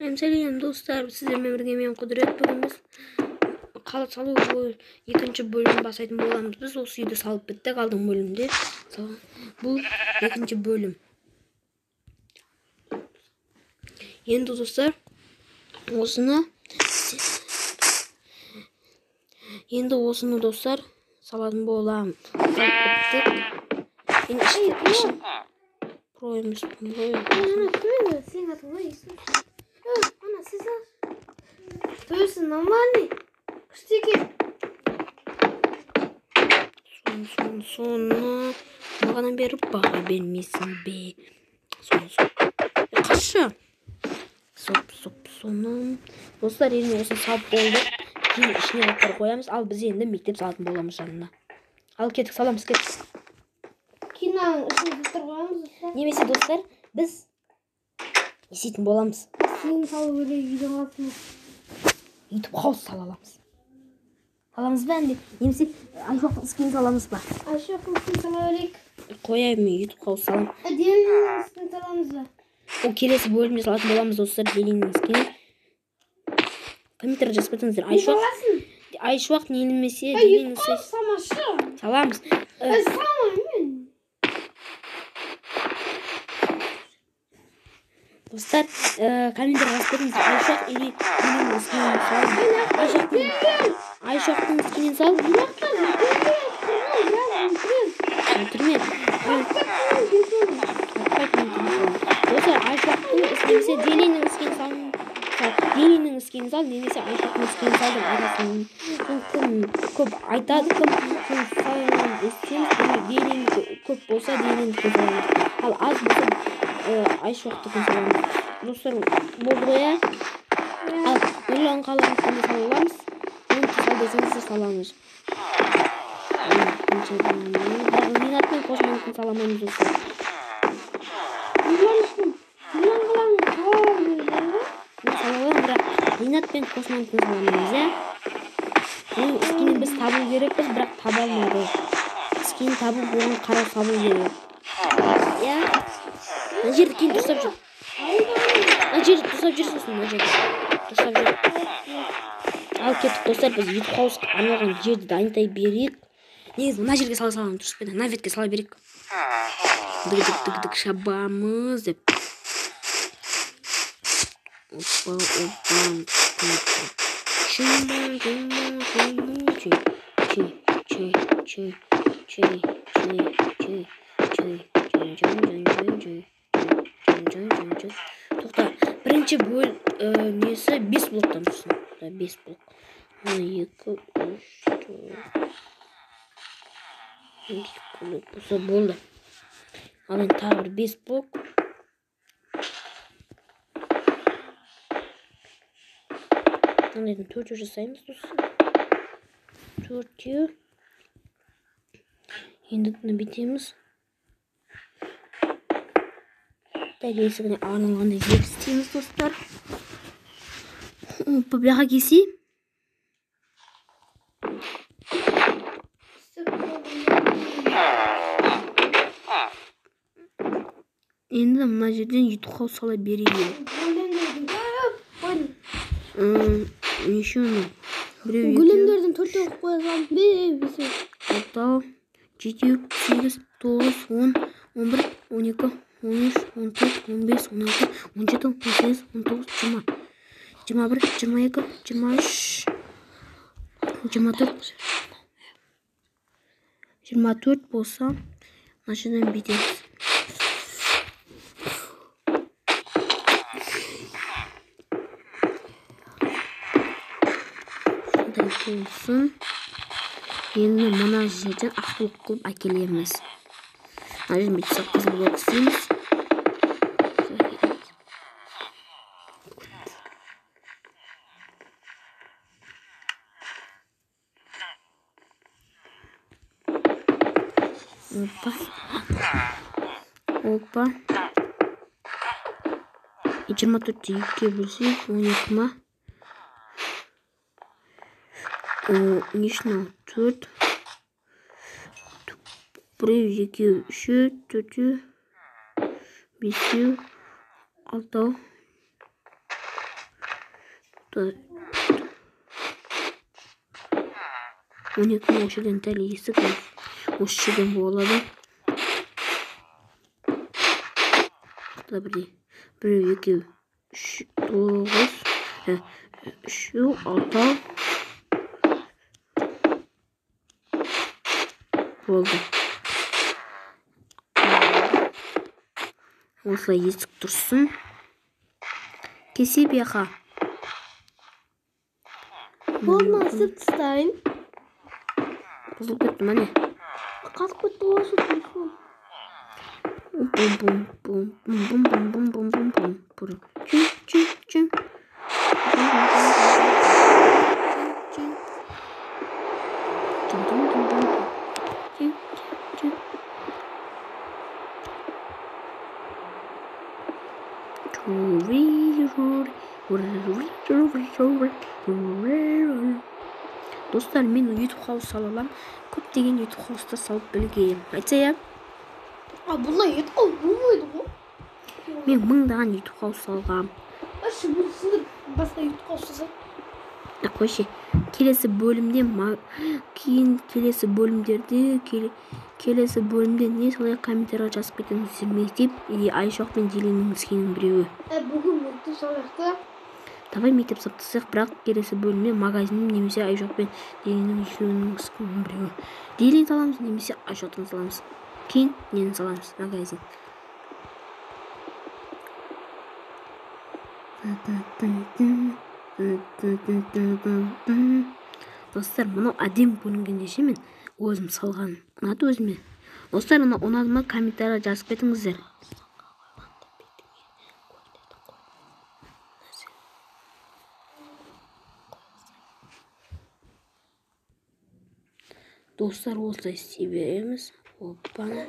Сәлем достар, сіздермен бірге мен Құдірет. Бүгін біз қала салу екінші бөлімін бастайтын боламыз. Біз осы үйді салып біттік алдыңғы бөлімде. Бұл екінші бөлім. Енді достар, осыны достар салатын боламын. Салып біттік. Енді ішін про емеспін ғой. Сен атың ғой. Ана сіз төсі нормальный. Күшті екен. Соны маған беріп баға бермейсің бе? Соны. Қашы. Соны. Достар, енді осыны салып болдық. Кейін ішіне оттар қоямыз. Ал біз енді мектеп салатын боламыз жанына. Ал кеттік, саламыз, кеттік. Киноның ішіне заттар қоямыз. Немесе достар, біз не істейтін боламыз? Сен салу керек үйдің қасына. Үйтіп хаус сала аламыз. Саламыз ба әлде? Немесе Айшуақтың скинін саламыз ба? Айшуақтың скинін сала берейік. Қояйын мен, үйтіп хаус саламын. Делиннің скинін саламыз ба? Ол келесі бөлімде салатын боламыз достар, Делиннің скинін. Комментарий жазып кетіңіздер. Айшуақ немесе Делиннің скинін саламашы. Саламыз. Саламын. Достар, комментарий жазып кетіңіздер. Айшуақ или Делиннің скинін саламыз. Айшуақтың скинін сал. Өлтірме. Достар, Айшуақтың немесе Делиннің скинін сал. Делиннің скинін сал, немесе Айшуақтың скинін сал деп айтасың. Кім көп айтады, кім салған естиміз. Делин көп болса, Делиндікін саламыз. Ал аз болса, Айшуақтікін саламыз. Достар, болды ғой, ә? Ал Нұрлан қаламыздың сала аламыз. Оны сал десеңіз саламыз. Бірақ Ринат пен Қосманікін сала алмаймыз достар. Нұрлан қаламыз сала аламыз. Мен сала аламын, бірақ Ринат пен Қосманікін сала алмаймыз, ә? Оның скинін біз табу керекпіз, бірақ таба алмадық. Скин табу оған қарау салу керек. Иә? Мына жерді кейін дұрыстап жүр. Мына жерді дұрыстап жүр сосын, мына жерді дұрыстап жүр. Ал кеттік достар, біз ютуб хаусқа арналған жерді дайындай берейік. Негізі мына жерге сала саламыз, дұрыс па? Мына бетке сала берейік. Дік-дік-дік-дік шабамыз деп. Опа, опа. Чума, чума, чума, чу, чу, чу, чу, чу, чу, чу, чу, чу, чу, чу, чу, чу, чу. Тоқта, бірінші бөл несі 5 блоктан тұрсын. 5 блок. 1, 2, 3, 4. 5 блок болса болды. Ал енді тағы бір 5 блок. Мынандайдан төртеу жасаймыз достар. Төртеу. Енді мына бүйтеміз. Дәл есігіне арналғандай жер істейміз достар. Опа, бұл жаққа келсе. Енді мына жерден ютуб хаус сала берейік. Неше оны? Біреу, екеу. Гүлемдердің төртеу қойып қоя саламын. Бесеу. Алтау, жетеу, сегіз, тоғыз, он, он бір, он екі, он үш, он төрт, он бес, он алты, он жеті, он сегіз, он тоғыз, жиырма. Жиырма бір, жиырма екі, жиырма үш, жиырма төрт. 24 болса, мына жерден бүйтеміз. Болсын. Енді мына жерден ақ блок қылып әкелеміз. Мына жерден бүйтіп қызыл блок істейміз. Опа. Опа. 24-ті екіге бөлсек, 12 ма? Нешін 4, біреу, екеу, үшеу, төртеу, бесеу, алтау, 12 осы жерден дәл есік осы жерден болады. Бірде 1, 2, 3, 9, 3, 6 болды. Осылай есік тұрсын. Кесе бияқа. Болды, ысып тастайын. Бұзылып кетті ма не? Қатып кетті ғой осы телефон. Бум бум бум бум бум бум бум бум бум. Чүн чүн чүн. Достар, мен YouTube хаус сала аламын. Көптеген YouTube хаусты салып білгем. Айтса я? А бұлай ет қой, болмайды ғой. Мен мыңдаған YouTube хаус салғам. Аш, бұл сындырып басқа YouTube хаус салсақ. Қойшы. Келесі бөлімде кейін келесі бөлімдерде келесі бөлімде не солай комментарийға жазып кетіңіздер. Мектеп или Айшуақ пен Деленің скинінің біреуі. Бүгін мектеп салайық та. Давай мектеп салып тастайық, бірақ келесі бөлімде магазин немесе Айшуақ пен Деленің екеуінің скинінің біреуі. Делен саламыз немесе Айшуақтың саламыз. Кейін нені саламыз? Магазин. Достар, мынау әдемі көрінгенде ше мен өзім салған. Ұнады өзіме. Достар, мынау ұнады ма? Комментарийға жазып кетіңіздер. Достар, осылай істей береміз. Оппана.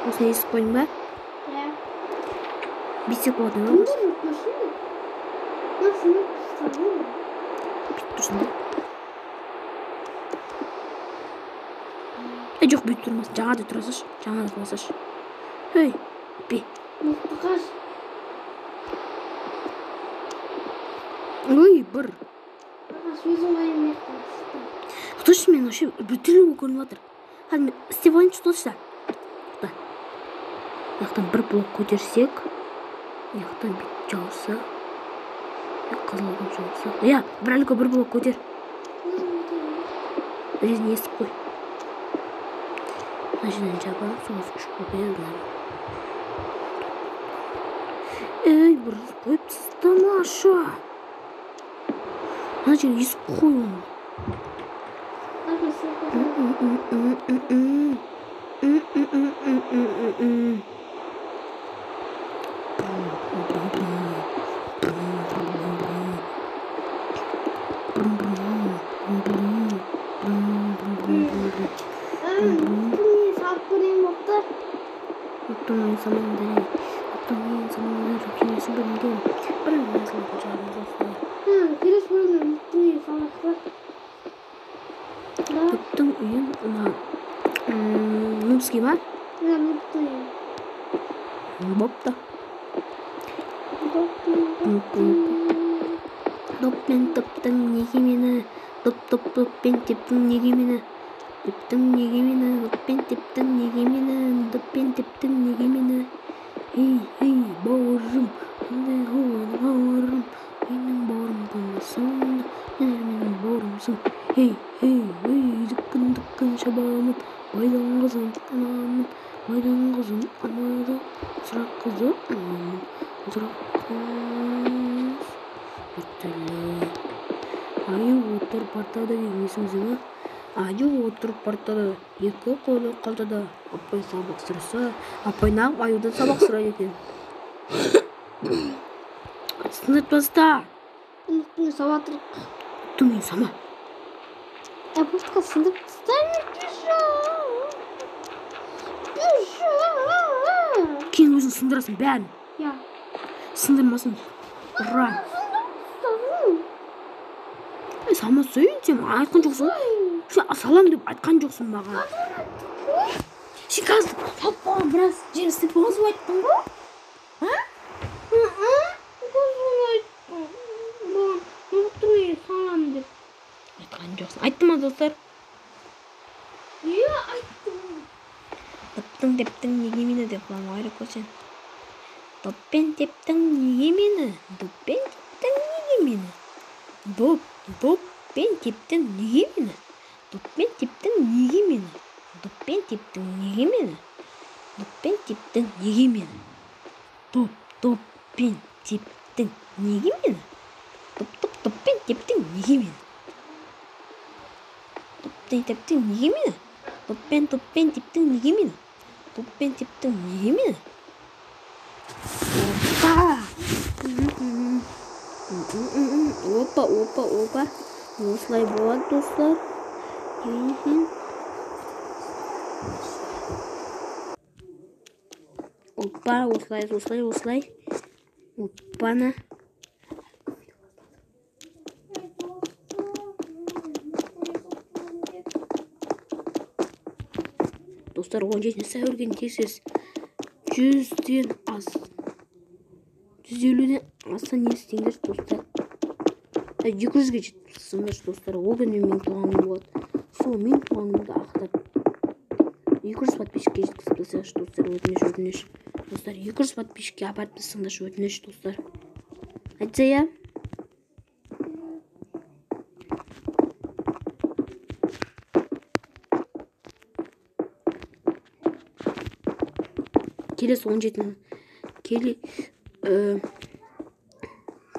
Осылай есік қойдың ба? Иә. Бүйтсек болады ма? Бүйтіп тұрсын да. Жоқ, бүйтіп тұрмасын. Жаңадай тұра салшы. Жаңадай тұра салшы. Ей, бе. Ой, бір. Тоқта, мен вообще біртүрлі көрініп жатыр. Қазір мен істеп алайыншы, тоқта. Тоқта. Мына жақтан бір блок көтерсек, мына жақтан бүйтіп жауса, қызыл қылып жауса. Иә, бір әлгі бір блок көтер. Өзін естіп қой. Мына жерден жабамыз, соғыс үш блок еді. Ей, бір қойып тастамашы. Мына жерге есік қой оны. Топтың үйін нубский ма? Да, нубский. Бопты. Доппен топтың неге мені? Доп доп доппен тептің неге мені? Тептің неге мені? Доппен тептің неге мені? Доппен тептің неге мені? Ей, ей, бауырым, қандай бауырым? Менің бауырым болмасаң да, менің бауырымсың. Ей, ей, ей, дүкін дүкін шабамын, байдың қызын аламын, байдың қызын алмады, сұрақ қызы аламын, сұрақ қыз біртүрлі. Аю отыр партада деген есіңізде ме? Аю отыр партада, екі қолы қалтада. Апай сабақ сұраса, апай неғып аюдан сабақ сұрайды екен? Сындырып таста. Ұмыттың сабатырық. Ұмыттың үйін сама. Бұлтқа сындырып тастаймын. Кейін өзің сындырасың бәрін. Иә. Сындырмасын. Ұра. Салмасай, сен айтқан жоқсың. Сен салам деп айтқан жоқсың маған. Сен қазір салып қойған біраз жер істеп болған соң айттың ғой. Нубтың үйін саламын деп. Айтқан жоқсың. Айтты ма, достар? Иә, айттым. Топтың тептің неге мені деп құлама керек қой сен. Доппен тептің неге мені? Доппен тептің неге мені? Доп, доппен тептің неге мені? Доппен тептің неге мені? Доппен тептің неге мені? Доппен тептің неге мені? Доп, доппен тептің неге мені? Доп, доп, доппен тептің неге мені? Доппен тептің неге мені? Доппен, доппен тептің неге мені? Доппен тептің неге мені? Опа! Опа, опа, опа. Осылай болады, достар. Опа, осылай, осылай, осылай. Опана. Достар, 17 сәуірге тексеріс 100-ден аз. 150-ден аса не істеңдер, достар. 200-ге жеткізсіңдер, достар. Ол күні менің туған күнім болады. Сол менің туған күнімді ақтап 200 подписчикке жеткізіп тастаңызшы, достар. Өтініш, өтініш. Достар, 200 подписчикке апарып тастаңдаршы, өтініш, достар. Айтса, иә? Келесі 17-ні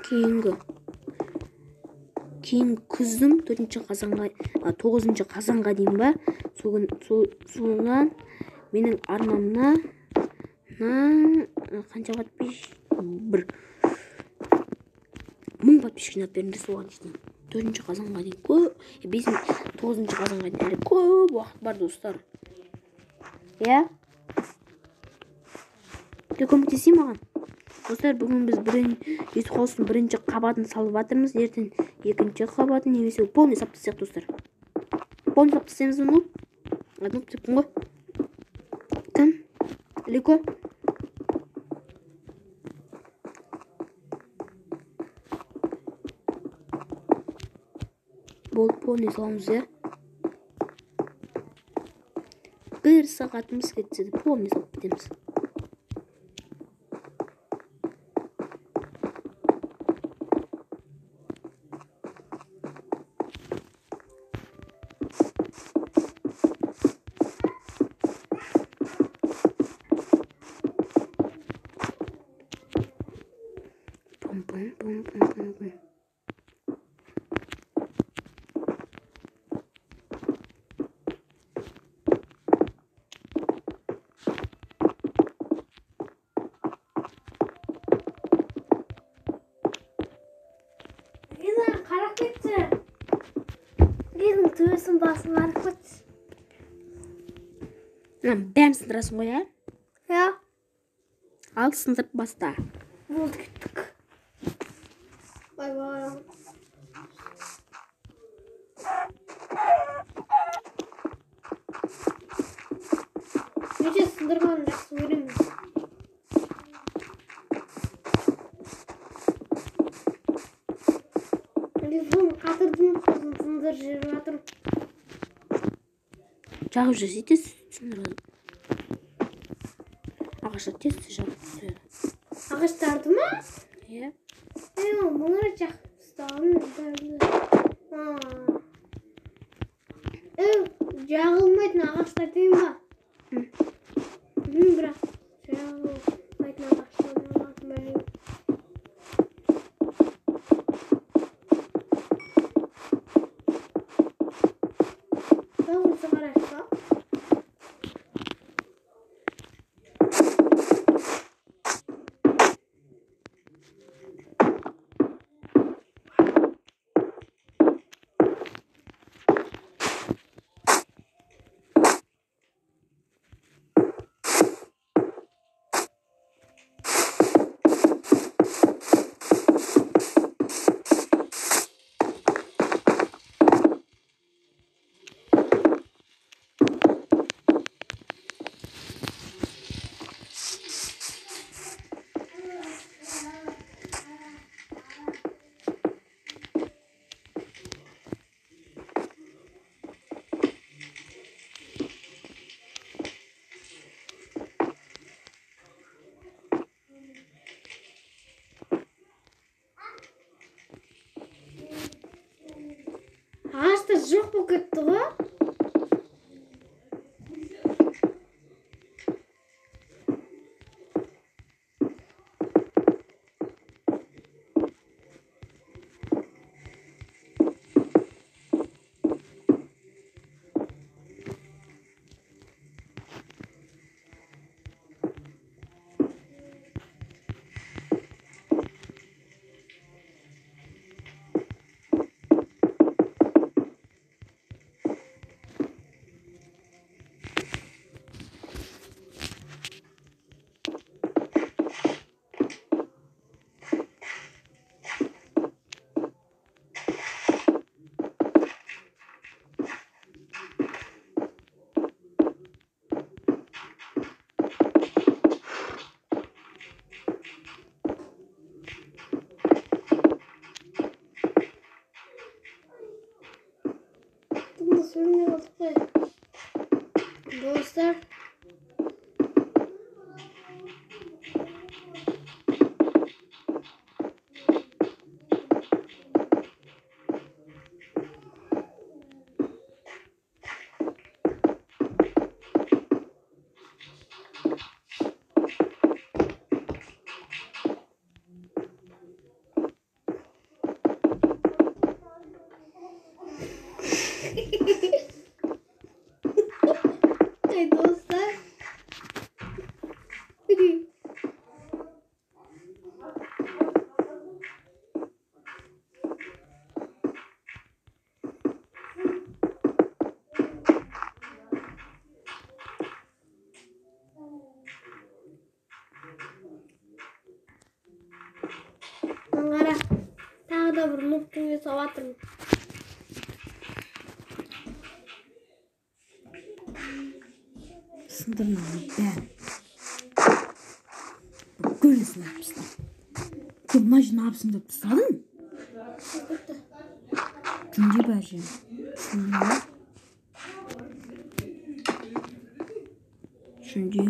кейінгі күздің 4 қазанға, 9 қазанға дейін ба, содан менің арнамна қанша подписчик, бір 1000 подписчик жинап беріңдер соған дейін. 4 қазанға дейін көп, 9 қазанға дейін әлі көп уақыт бар, достар. Иә? Көмектесейін маған. Достар, бүгін біз Жеті Хаустың бірінші қабатын салып жатырмыз. Ертең екінші қабатын немесе полный салып тастайық, достар. Полный салып тастаймыз ба, нуб? Нуб деппін ғой. Кім? Лико? Болды, полный саламыз, иә? Бір сағатымыз кетсе де полный салып кетеміз. Пум-пум-пум-пум-пум. Лиза, қарап кетші. Лизаның төбесін басын қарап кетші. Мына бәрін сындырасың ғой, ә? Иә. Ал сындырып баста. Болды, кеттік. Бай-бай. Өте сындырғанды жақсы көремін. Телефон қатырдым, сосын сындырып жіберіп жатырмын. Жағып жіберсе тез сындырады. Ағаштар тез жағып түседі. Ағаштарды ма? Иә. Мұны жағып тастағанмын. Жағылмайтын ағаштар деймін ба? Білмеймін, бірақ жағылмайтын ағаштардың атын білмеймін. Тоғызы қарайық па? Жоқ болып кетті ғой. Сөйлемей қалдық қой. Достар. Ey dostlar. Қара, тағы да бір нубтың жасап жатырмын. Сындыр мынаның бәрін. Бүкіл сындырып таста. Көп мына жерін алып сындырып тастадың? Жөнде бәрі жерін. Жөнде.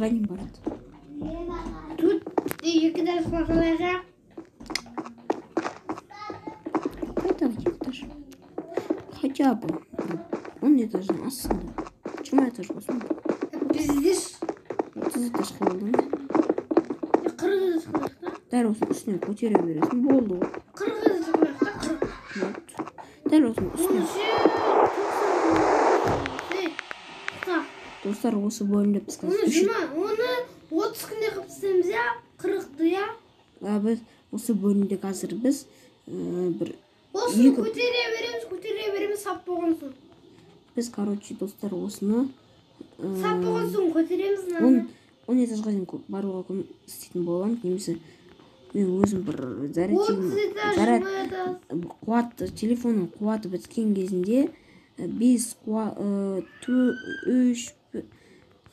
этажға дейін барады. Тут 2 этаж қылайық. Қайдағы 2 этаж? Хотя бы 10 этаждан ассын да. 20 этаж болсын. Бізде 30 этаж қылдың. 40 этаж қылайық та. Дәл осының үстіне көтере бересің, болды ғой. 40 этаж қылайық та, 40. Вот. Дәл осының үстіне. Достар, осы бөлімде біз қазір Оны 30 күнде қылып тастаймыз, иә? 40-ты, иә? Біз осы бөлімде қазір біз бір осыны көтере береміз, көтере береміз, сап болған соң. Біз, короче, достар, осыны сап болған соң көтереміз мынаны. 10 этажға дейін баруға істейтін боламыз, немесе мен өзім бір заряд қуат, телефонның қуаты біткен кезінде 5 3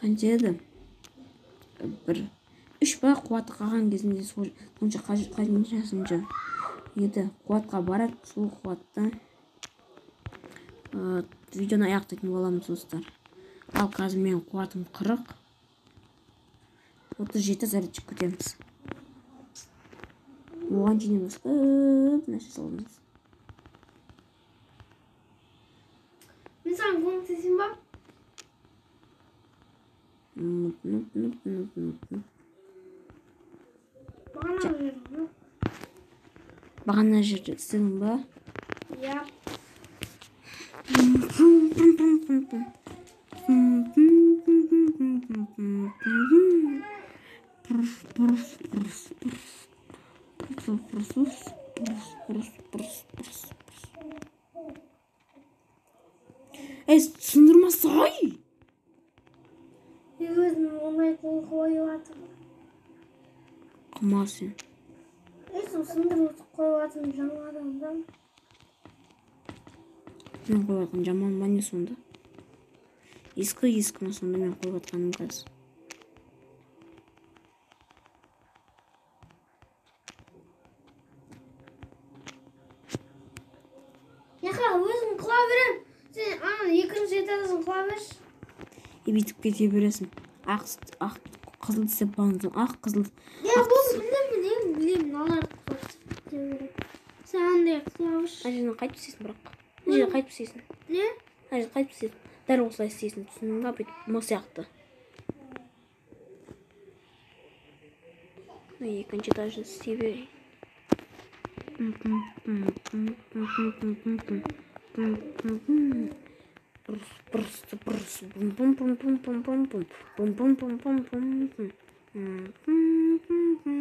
қанша еді? 1 3 ба қуаты қалған кезінде сонша қаншасынша еді қуатқа барады, сол қуатта видеоны аяқтайтын боламыз, достар. Ал қазір менің қуатым 40. 37 зарядчик күтеміз. Оған дейін біз көп нәрсе саламыз. Мен саған көмектесейін ба? Бағана жерде істедің ба? Иә. Ей, сындырмасай! Өзім оңай қол қойып жатырмын. Қылма сен. Өзім сындырып қойып жатырмын жаңадан да. Мен қойып жатқан жаман ба не сонда? Ескі ма сонда мен қойып жатқаным қазір? Яқа, өзім құла берем. Сен ана екінші этажын құла берші. Бүйтіп кете бересің. Ақ қызыл істеп бағансың. Ақ қызыл. Я бұл білемін, білемін. Алар қылып. Сен андай құла берші. Ана жерден қайтып істейсің бірақ. Ана жерден қайтып істейсің. Не? Ана жерден қайтып істейсің. Дәл осылай істейсің. Түсіндің ба? Бүйтіп м сияқты. Екінші этажын істей берейін.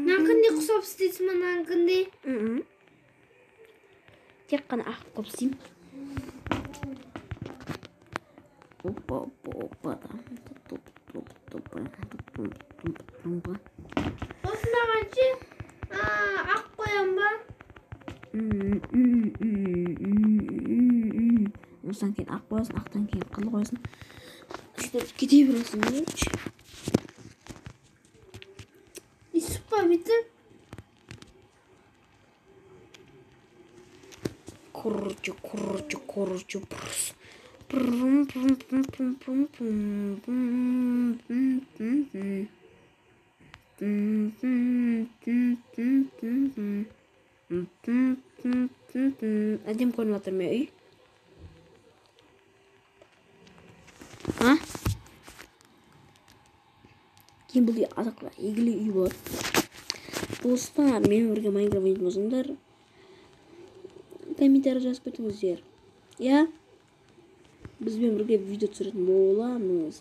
Нанкіндей құсап істейсің ба, нанкіндей? Тек қана ақ қылып істеймін. Опа, опа, опа. Осында қанша? Ақ қоям ба? Осыдан кейін ақ қоясың, ақтан кейін қызыл қоясың. Сөйтіп кете бересің, короче. Үсіп па бүйтіп? Короче, короче, пұрс. Әдемі көрініп жатыр ме үй? А? Кейін бұл үй азақта игілі үй болады. Достар, менімен бірге Майнкрафт ойнайтын болсаңдар, комментарий жазып кетіңіздер. Иә? Бізбен бірге видео түсіретін боламыз.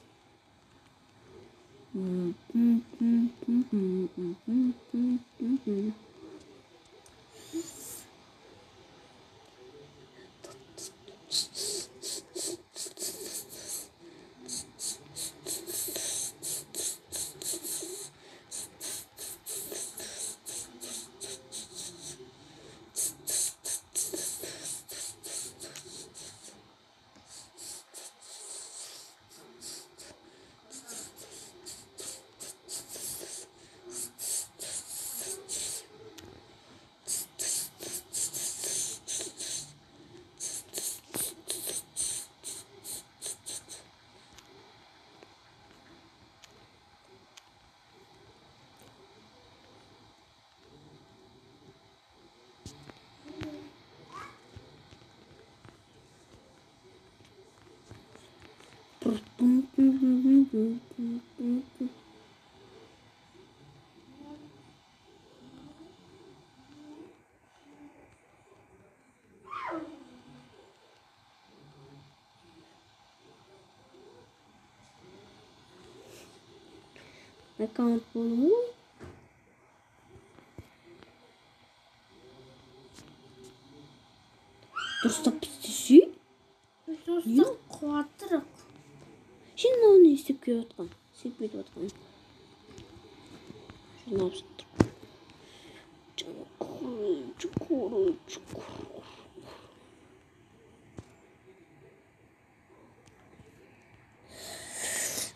Аккаунт болу. Дұрыстап істесе? Дұрыстап қуаттырақ. Сен мынау не істеп келіп жатқан? Істеп кетіп жатқан.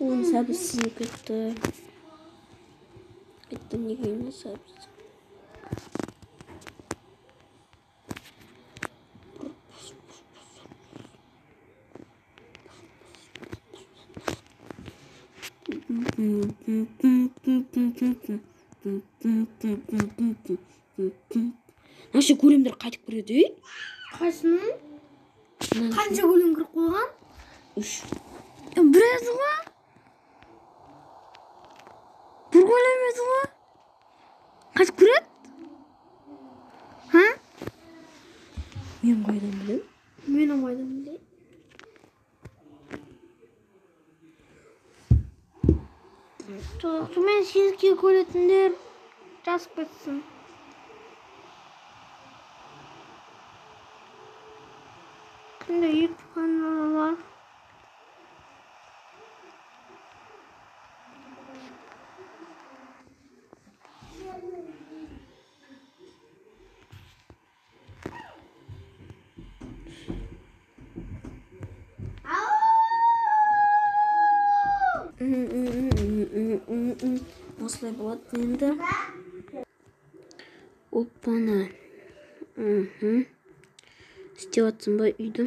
Оның сәбіз сынып кетті. Это неге сәбіз. Нашы көлемдер қайтып кіреді? Қайсының? Қанша көлем кіріп қойған? 3. Біраз ғой? Бір көлем еді ғой? Қайтып кіреді? Ха? Мен қайдан білем? Мен қайдан білем? Мен сенікке көретіндер жазып кетсін. Кімде YouTube каналы бар? Осылай болады енді. Оппана. Істеп жатсың ба үйді?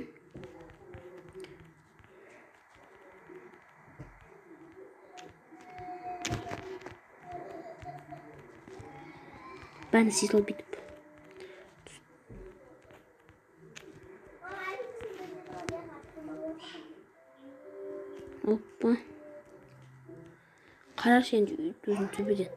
Бәрін істей салып бүйтіп. Оппа. Қарашы енді өзің төбеден.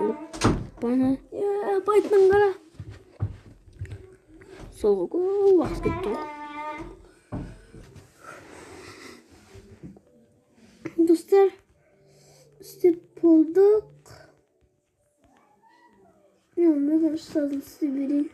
Оппана. Байтынан қара. Солға көп уақыт кетті ғой. Достар, істеп болдық. Мен ұстазын істей берейін.